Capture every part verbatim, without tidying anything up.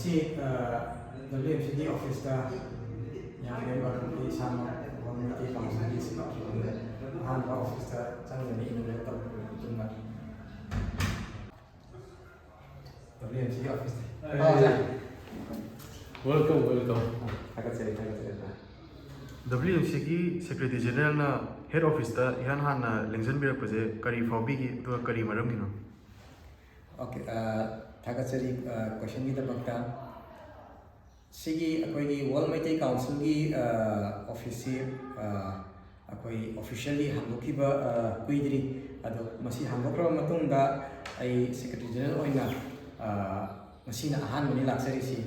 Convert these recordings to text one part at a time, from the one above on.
ꯁꯤ W M ꯁꯤꯒꯤ ꯑꯣꯐꯤꯁꯇ ꯌꯥꯝ ꯃꯦꯝꯕꯔ ꯏꯁꯥꯃꯛ ꯋꯥꯔꯜ ꯃꯩꯇꯩ ꯀꯥꯎꯟꯁꯤꯜꯒꯤ ꯁꯦꯀ꯭ꯔꯦꯇꯔꯤ ꯑꯍꯥꯟꯕ ꯑꯣꯐꯤꯁꯇ ꯆꯪꯒꯅꯤ ꯏꯅꯣꯒ꯭ꯔꯦꯠ ꯇꯧꯔꯕ ꯃꯇꯨꯡꯗ ꯗꯕ꯭ꯂꯤꯎ ꯑꯦꯝ ꯁꯤꯒꯤ ꯑꯣꯐꯤꯁꯇ꯫ Welcome, welcome. ꯊꯥꯒꯠꯆꯔꯤ, ꯊꯥꯒꯠꯆꯔꯤ꯫ ꯗꯕ꯭ꯂꯤꯎ ꯑꯦꯝ ꯁꯤꯒꯤ ꯁꯦꯀ꯭ꯔꯦꯇꯔꯤ ꯖꯦꯅꯔꯦꯜꯅ ꯍꯦꯗ ꯑꯣꯐꯤꯁꯇ ꯏꯍꯥꯟ ꯍꯥꯟꯅ ꯂꯦꯡꯁꯤꯟꯕꯤꯔꯛꯄꯁꯦ ꯀꯔꯤ ꯐꯥꯎꯕꯤꯒꯦ, ꯑꯗꯨꯒ ꯀꯔꯤ ꯃꯔꯝꯒꯤꯅꯣ? ꯑꯣꯀꯦ, ꯊꯥꯒꯠꯆꯔꯤ ꯀꯣꯏꯁꯟꯒꯤꯗꯃꯛꯇ꯫ ꯁꯤꯒꯤ ꯑꯩꯈꯣꯏꯒꯤ ꯋꯥꯔꯜ ꯃꯩꯇꯩ ꯀꯥꯎꯟꯁꯤꯜꯒꯤ ꯑꯣꯐꯤꯁꯁꯤ ꯑꯩꯈꯣꯏ ꯑꯣꯐꯤꯁꯤꯌꯦꯜꯂꯤ ꯍꯥꯡꯗꯣꯛꯈꯤꯕ ꯀꯨꯏꯗ꯭ꯔꯤ꯫ ꯑꯗꯣ ꯃꯁꯤ ꯍꯥꯡꯗꯣꯛꯈ꯭ꯔꯕ ꯃꯇꯨꯡꯗ ꯑꯩ ꯁꯦꯀ꯭ꯔꯦꯇꯔꯤ ꯖꯦꯅꯔꯦꯜ ꯑꯣꯏꯅ ꯉꯁꯤꯅ ꯑꯍꯥꯟꯕꯅꯤ ꯂꯥꯛꯆꯔꯤꯁꯤ꯫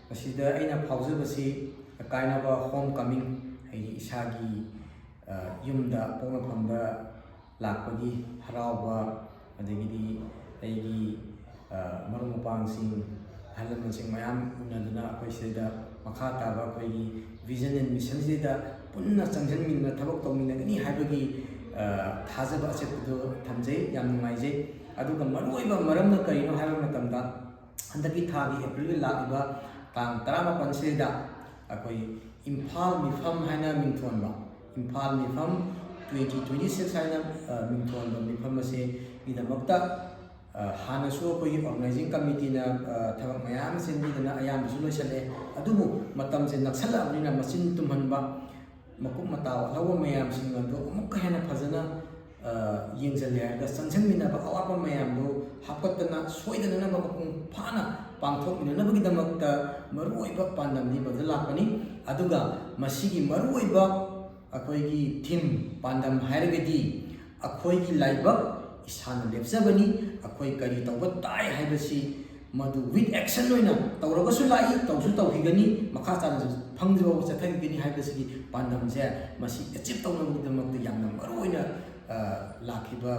ꯃꯁꯤꯗ ꯑꯩꯅ ꯐꯥꯎꯖꯕꯁꯤ ꯑꯀꯥꯏꯅꯕ ꯍꯣꯝ ꯀꯃꯤꯡ, ꯍꯥꯏꯗꯤ ꯏꯁꯥꯒꯤ ꯌꯨꯝꯗ ꯄꯣꯛꯅꯐꯝꯗ ꯂꯥꯛꯄꯒꯤ ꯍꯔꯥꯎꯕ, ꯑꯗꯒꯤꯗꯤ ꯑꯩꯒꯤ ꯃꯔꯨꯞ ꯃꯄꯥꯡꯁꯤꯡ, ꯑꯍꯜ ꯂꯃꯟꯁꯤꯡ ꯃꯌꯥꯝ ꯎꯅꯗꯨꯅ ꯑꯩꯈꯣꯏ ꯁꯤꯗ ꯃꯈꯥ ꯇꯥꯕ ꯑꯩꯈꯣꯏꯒꯤ vision and missionꯁꯤꯗ ꯄꯨꯟꯅ ꯆꯪꯁꯤꯟꯃꯤꯟꯅꯅ ꯊꯕꯛ ꯇꯧꯃꯤꯟꯅꯒꯅꯤ ꯍꯥꯏꯕꯒꯤ ꯊꯥꯖꯕ ꯑꯆꯦꯠꯄꯗꯨ ꯊꯝꯖꯩ꯫ ꯌꯥꯝ ꯅꯨꯡꯉꯥꯏꯖꯩ꯫ ꯑꯗꯨꯒ ꯃꯔꯨꯑꯣꯏꯕ ꯃꯔꯝꯅ ꯀꯔꯤꯅꯣ ꯍꯥꯏꯕ ꯃꯇꯝꯗ, ꯍꯟꯗꯛꯀꯤ ꯊꯥꯒꯤ ꯑꯦꯄ꯭ꯔꯤꯜꯒꯤ ꯂꯥꯛꯂꯤꯕ ꯇꯥꯡ ꯇꯔꯥꯃꯥꯄꯟꯁꯤꯗ ꯑꯩꯈꯣꯏ ꯏꯝꯐꯥꯜ ꯃꯤꯐꯝ ꯍꯥꯏꯅ ꯃꯤꯡꯊꯣꯟꯕ, ꯏꯝꯐꯥꯜ ꯃꯤꯐꯝ twenty twenty six ꯍꯥꯏꯅ ꯃꯤꯡꯊꯣꯟꯕ ꯃꯤꯐꯝ ꯑꯁꯤꯒꯤꯗꯃꯛꯇ ꯍꯥꯟꯅꯁꯨ ꯑꯩꯈꯣꯏꯒꯤ organizing committeeꯅ ꯊꯕꯛ ꯃꯌꯥꯝ ꯑꯃ ꯁꯤꯟꯕꯤꯗꯅ ꯑꯌꯥꯝꯕꯁꯨ ꯂꯣꯏꯁꯤꯜꯂꯦ꯫ ꯑꯗꯨꯕꯨ ꯃꯇꯝꯁꯦ ꯅꯛꯁꯜꯂꯛꯑꯕꯅꯤꯅ ꯃꯆꯤꯟ ꯇꯨꯝꯍꯟꯕ, ꯃꯀꯨꯞ ꯃꯇꯥ ꯋꯥꯠꯍꯧꯕ ꯃꯌꯥꯝꯁꯤꯡ ꯑꯗꯨ ꯑꯃꯨꯛꯀ ꯍꯦꯟꯅ ꯐꯖꯅ ꯌꯦꯡꯁꯤꯜꯂꯦ ꯍꯥꯏꯔꯒ ꯆꯪꯁꯤꯟꯃꯤꯟꯅꯕ ꯑꯋꯥꯠꯄ ꯃꯌꯥꯝꯗꯨ ꯍꯥꯞꯀꯠꯇꯅ ꯁꯣꯏꯗꯅꯅꯕ ꯃꯄꯨꯡ ꯐꯥꯅ ꯄꯥꯡꯊꯣꯛꯃꯤꯟꯅꯅꯕꯒꯤꯗꯃꯛꯇ ꯃꯔꯨꯑꯣꯏꯕ ꯄꯥꯟꯗꯝꯗꯤ ꯃꯗꯨꯗ ꯂꯥꯛꯄꯅꯤ꯫ ꯑꯗꯨꯒ ꯃꯁꯤꯒꯤ ꯃꯔꯨꯑꯣꯏꯕ ꯑꯩꯈꯣꯏꯒꯤ ꯊꯤꯝ, ꯄꯥꯟꯗꯝ ꯍꯥꯏꯔꯒꯗꯤ ꯑꯩꯈꯣꯏꯒꯤ ꯂꯥꯏꯕꯛ ꯏꯁꯥꯅ ꯂꯦꯞꯆꯕꯅꯤ, ꯑꯩꯈꯣꯏ ꯀꯔꯤ ꯇꯧꯕ ꯇꯥꯏ ꯍꯥꯏꯕꯁꯤ ꯃꯗꯨ with action ꯑꯣꯏꯅ ꯇꯧꯔꯒꯁꯨ ꯂꯥꯛꯏ, ꯇꯧꯁꯨ ꯇꯧꯈꯤꯒꯅꯤ, ꯃꯈꯥ ꯇꯥꯅꯁꯨ ꯐꯪꯗ꯭ꯔꯤꯐꯥꯎꯕ ꯆꯠꯊꯈꯤꯒꯅꯤ ꯍꯥꯏꯕꯁꯤꯒꯤ ꯄꯥꯟꯗꯝꯁꯦ ꯃꯁꯤ achieve ꯇꯧꯅꯕꯒꯤꯗꯃꯛꯇ ꯌꯥꯝꯅ ꯃꯔꯨꯑꯣꯏꯅ ꯂꯥꯛꯈꯤꯕ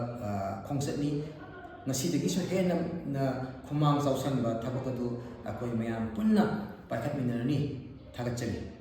ꯈꯣꯡꯆꯠꯅꯤ꯫ ꯉꯁꯤꯗꯒꯤꯁꯨ ꯍꯦꯟꯅ ꯈꯨꯃꯥꯡ ꯆꯥꯎꯁꯟꯕ ꯊꯕꯛ ꯑꯗꯨ ꯑꯩꯈꯣꯏ ꯃꯌꯥꯝ ꯄꯨꯟꯅ ꯄꯥꯏꯈꯠꯃꯤꯟꯅꯔꯅꯤ꯫ ꯊꯥꯒꯠꯆꯔꯤ꯫